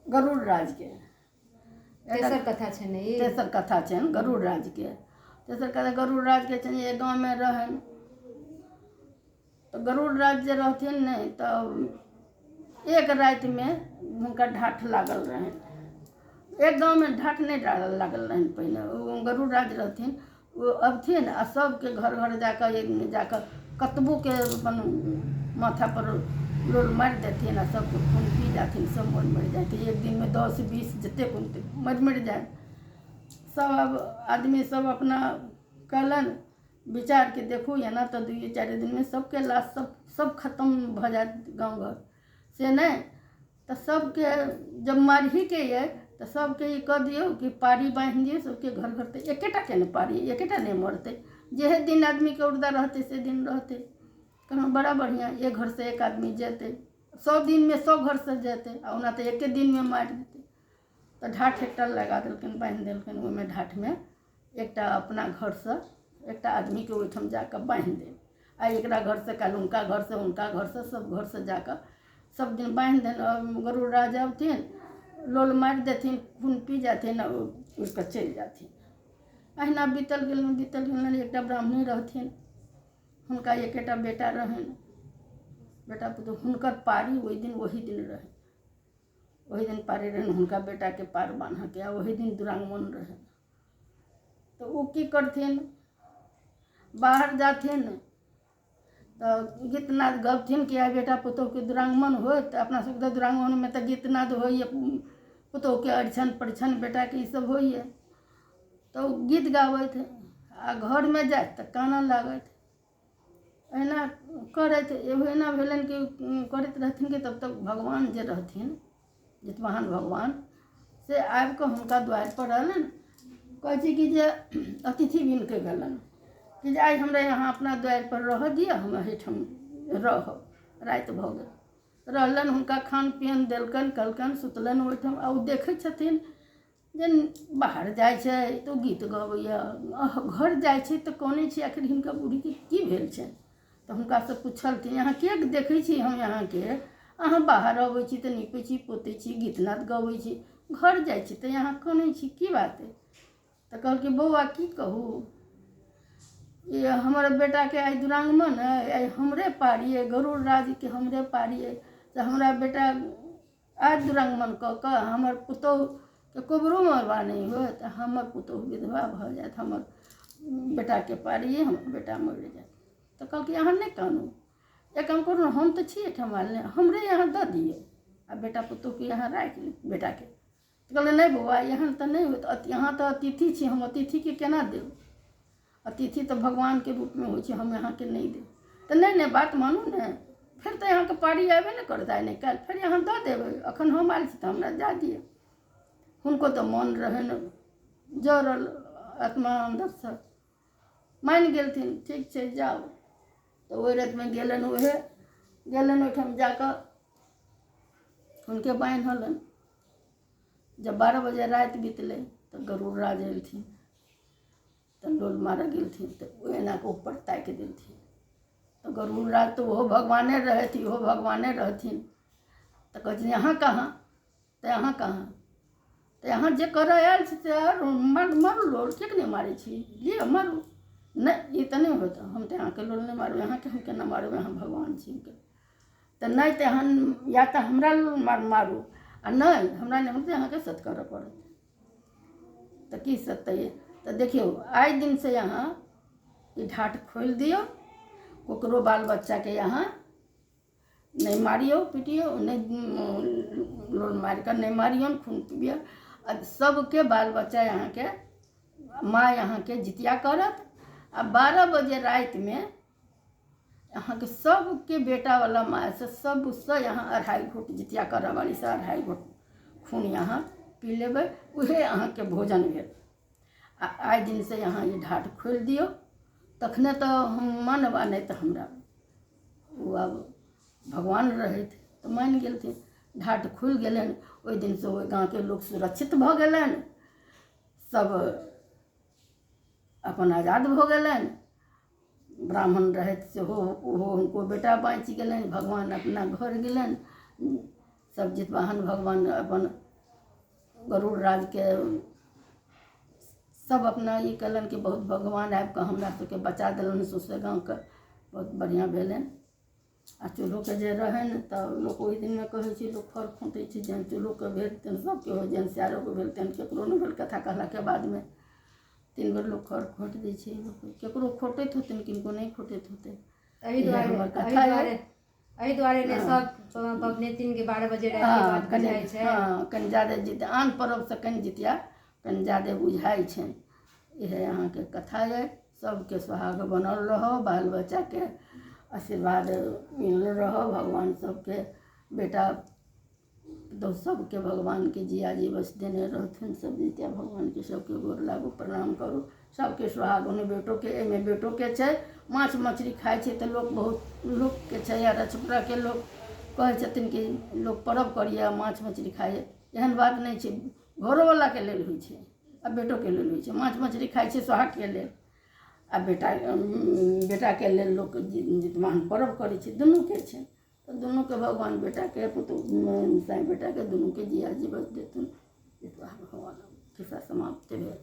गरुड़ राजके। तेसर कथा छनि ई। तेसर कथा छनि गरुड़ राजके। तेसर कथा गरुड़ राजके छनि। एक गाँवमे रहनि तऽ गरुड़ राज जे रहथिन ने, तऽ एक रातिमे हुनका ढाठ लागल रहनि। एक गाँवमे ढाठ नहि लागल रहनि पहिने। ओ गरुड़ राज रहथिन, ओ अबथिन आ सबके घर घर जाकऽ, एक जाकऽ कतबोके अपन माथापर लोल मारि देथिन आ सबके खून पी जाथिन। सब मरि मरि जाथिन। एक दिनमे 10, 20 जतेक मरि मरि जाय सब। आब आदमी सब अपना कहलनि विचारके, देखू, एना तऽ दुइए चारि दिनमे सबके लाश सब सब खतम भऽ जायत गाँव घर। से नहि तऽ सबके जब मारहीके यऽ तऽ सबके ई कऽ दियौ कि पारी बान्हि दियौ सबके घर घर, तऽ एकेटाके ने पारी, एकेटा नहि मरतै। जेहे दिन आदमीके औरदा रहतै से दिन रहतै। कहलहुँ बड़ा बढ़िआँ, एक घरसँ एक आदमी जेतै, 100 दिनमे 100 घरसँ जेतै आ ओना तऽ एके दिनमे मारि देतै। तऽ ढाठ एकटा लगा देलकनि, बान्हि देलकनि। ओहिमे ढाठमे एकटा अपना घरसँ एकटा आदमीके ओहिठाम जाकऽ बान्हि देल। आइ एकरा घरसँ, काल्हि हुनका घरसँ, हुनका घरसँ, सब घरसँ जाकऽ सब दिन बान्हि देल। गरुड़ राज अबथिन, लोल मारि देथिन, खून पी जाथिन आ उड़ि कऽ चलि जाथिन। अहिना बीतल गेलनि, बीतल गेलनि। एकटा ब्राह्मणी रहथिन, हुनका एकेटा बेटा रहनि, बेटा पुतहु। हुनकर पारी ओहि दिन, ओही दिन रहनि, ओहि दिन पारी रहनि हुनका बेटाके पार बान्हऽके आ ओही दिन दुरागमन रहनि। तऽ ओ की करथिन? बाहर जाथिन तऽ गीतनाद गबथिन कि आइ बेटा पुतहुके दुरागमन होयत। अपना सबके तऽ दुरागमनमे तऽ गीतनाद होइए, पुतहुके अरिछन परिछन, बेटाके ईसब होइए। तऽ ओ गीत गाबथि आ घरमे जाथि तऽ कानऽ लागथि। एहिना करैत एगो एना भेलनि कि करैत रहथिन कि तब तक भगवान जे रहथिन, जितवाहन भगवान, से आबि कऽ हुनका द्वारिपर अयलनि। कहै छै कि जे अतिथि बिनके गेलनि कि जे आइ हमरा यहाँ अपना द्वारिपर रहऽ दिअ, हम एहिठाम रहब, राति भऽ गेल। रहलनि, हुनका खान पियन देलकनि, कहलकनि, सुतलनि ओहिठाम। आ ओ देखै छथिन जे बाहर जाइ छै तऽ ओ गीत गबैए, घर जाइ छै तऽ कनै छै। आखिर हिनका बूढ़ीके की भेल छनि? तऽ हुनकासँ पुछलखिन, अहाँ किएक देखै छी हम अहाँके, अहाँ बाहर अबै छी तऽ नीपै छी, पोतै छी, गीतनाद गबै छी, घर जाइ छी तऽ अहाँ कनै छी, की बात अइ? तऽ कहलकै, बौआ, की कहू, ई हमर बेटाके आइ दुरागमन अइ, आइ हमरे पारी अइ, गरुड़ राजके हमरे पारी अइ। तऽ हमरा बेटा आइ दुरागमन कऽ कऽ हमर पुतोहुके कोबरो मरबा नहि होयत, हमर पुतोहु विधवा भऽ जायत, हमर बेटाके पारी अइ, हमर बेटा मरि जायत। तऽ कहलकै, अहाँ नहि कानू, एक काम करू ने, हम तऽ छी एहिठाम आयल ने, हमरे यहाँ दऽ दियौ आ बेटा पुतोहुके यहाँ राखि लिअ बेटाके। तऽ कहलकै, नहि बौआ, एहन तऽ नहि होयत, अहाँ तऽ अतिथि छी, हम अतिथिके केना देब? अतिथि तऽ भगवानके रूपमे होइ छै, हम अहाँके नहि देब। तऽ नहि नहि, बात मानू ने, फेर तऽ अहाँके पारी अयबे ने करत आइ नहि काल्हि, फेर अहाँ दऽ देबै। एखन हम आयल छी तऽ हमरा जा दिअ। हुनको तऽ मोन रहनि जरल आत्मा अन्दरसँ, मानि गेलथिन, ठीक छै, जाउ। तऽ ओहि रातिमे गेलनि, उएह गेलनि, ओहिठाम जा कऽ हुनके बान्हलनि। जब 12 बजे राति बितलै तऽ गरुड़ राज एलथिन तऽ लोल मारऽ गेलथिन तऽ ओ एना कऽ ऊपर ताकि देलथिन। तऽ गरुड़ राज तऽ ओहो भगवाने रहथि, इहो भगवाने रहथिन। तऽ कहै छथिन, अहाँ कहाँ तऽ अहाँ कहाँ तऽ अहाँ जे करऽ आयल छी से आर मारू लोल, किएक नहि मारै छी? लिअ, मारू। नहि, ई तऽ नहि होत, हम तऽ अहाँके लोल नहि मारब, अहाँके हम केना मारब? अहाँ भगवान छी। तऽ नहि, तऽ या तऽ हमरा लोल मारू आ नहि हमरा नहि तऽ अहाँके सत करऽ पड़त। तऽ की सत्य? तऽ देखियौ, आइ दिनसँ अहाँ ई ढाठ खोलि दियौ, ककरो बाल बच्चाके अहाँ नहि मारियौ पिटियौ नहि, लोल मारि कऽ नहि मारियौन, खून पिबियौ आ सबके बाल बच्चा अहाँके माय अहाँके जितिया करत आ 12 बजे रातिमे अहाँके सबके बेटावला मायसँ सबसँ यहाँ अढ़ाइ घोट, जितिया करऽ वालीसँ अढ़ाइ घोट खून यहाँ पी लेबै, उहे अहाँके भोजन भेल। आ आइ दिनसँ यहाँ ई ढाठ खोलि दियौ, तखने तऽ हम मानब आ नहि तऽ हमरा ओ आब भगवान रहथि तऽ मानि गेलथिन। ढाठ खुलि गेलनि। ओहि दिनसँ ओहि गाँवके लोक सुरक्षित भऽ गेलनि, सब अपन आजाद भऽ गेलनि। ब्राह्मण रहथि सेहो, ओहो हुनको बेटा बाँचि गेलनि। भगवान अपना घर गेलनि, सब जितवाहन भगवान अपन गरुड़ राजके सब अपना ई कयलनि कि बहुत भगवान आबि कऽ हमरा सबके बचा देलनि सौँसे गाँवके। बहुत बढ़िआँ भेलनि। आ चूल्होके जे रहनि तऽ लोक ओहि दिनमे कहै छै लोक खर खोँटै छै, जेहन चूल्होके भेल तेहन सबके होइ, जेहन सियारोके भेल तेहन केकरो नहि भेल। कथा कहलाके बादमे 3 बेर लोक खर खोँटि दै छै। केकरो खोटैत होतनि, किनको नहि खोटैत होतनि। एहि दुआरे हमर कथा एहि एहि दुआरे ने सब पबनैतिन के 12 बजे राति के बाद बुझाइ छै। हँ, कनि जादे जित आन पर्वसँ कनि जितिया कनि जादे बुझाइ छनि। इएह अहाँके कथा अइ। सबके सोहाग बनल रहौ, बाल बच्चाके आशीर्वाद मिलल रहौ, भगवान सबके बेटा तो सबके भगवानके जिया जीवस देने रहथुन। सब जितिया भगवानके सबके गोर लागू, प्रणाम करू, सबके सोहाग। ओने बेटोके, एहिमे बेटोके छै। माछ मछली खाइ छै तऽ लोक बहुत लोकके छै, या रछपराके लोक कहै छथिन कि लोक पर्व करैए माछ मछली खाइए। एहन बात नहि छै, घरोवलाके लेल होइ छै आ बेटोके लेल होइ छै। माछ मछली खाइ छै सोहागके लेल आ बेटा बेटाके लेल लोक जितवाहन पर्व करै छै, दुनूके छै। तऽ दुनूके भगवान बेटाके पुतहु साँइ बेटाके दुनूके जिया जीवस देथुन। जितवाहन भगवान खिस्सा समाप्त भेल।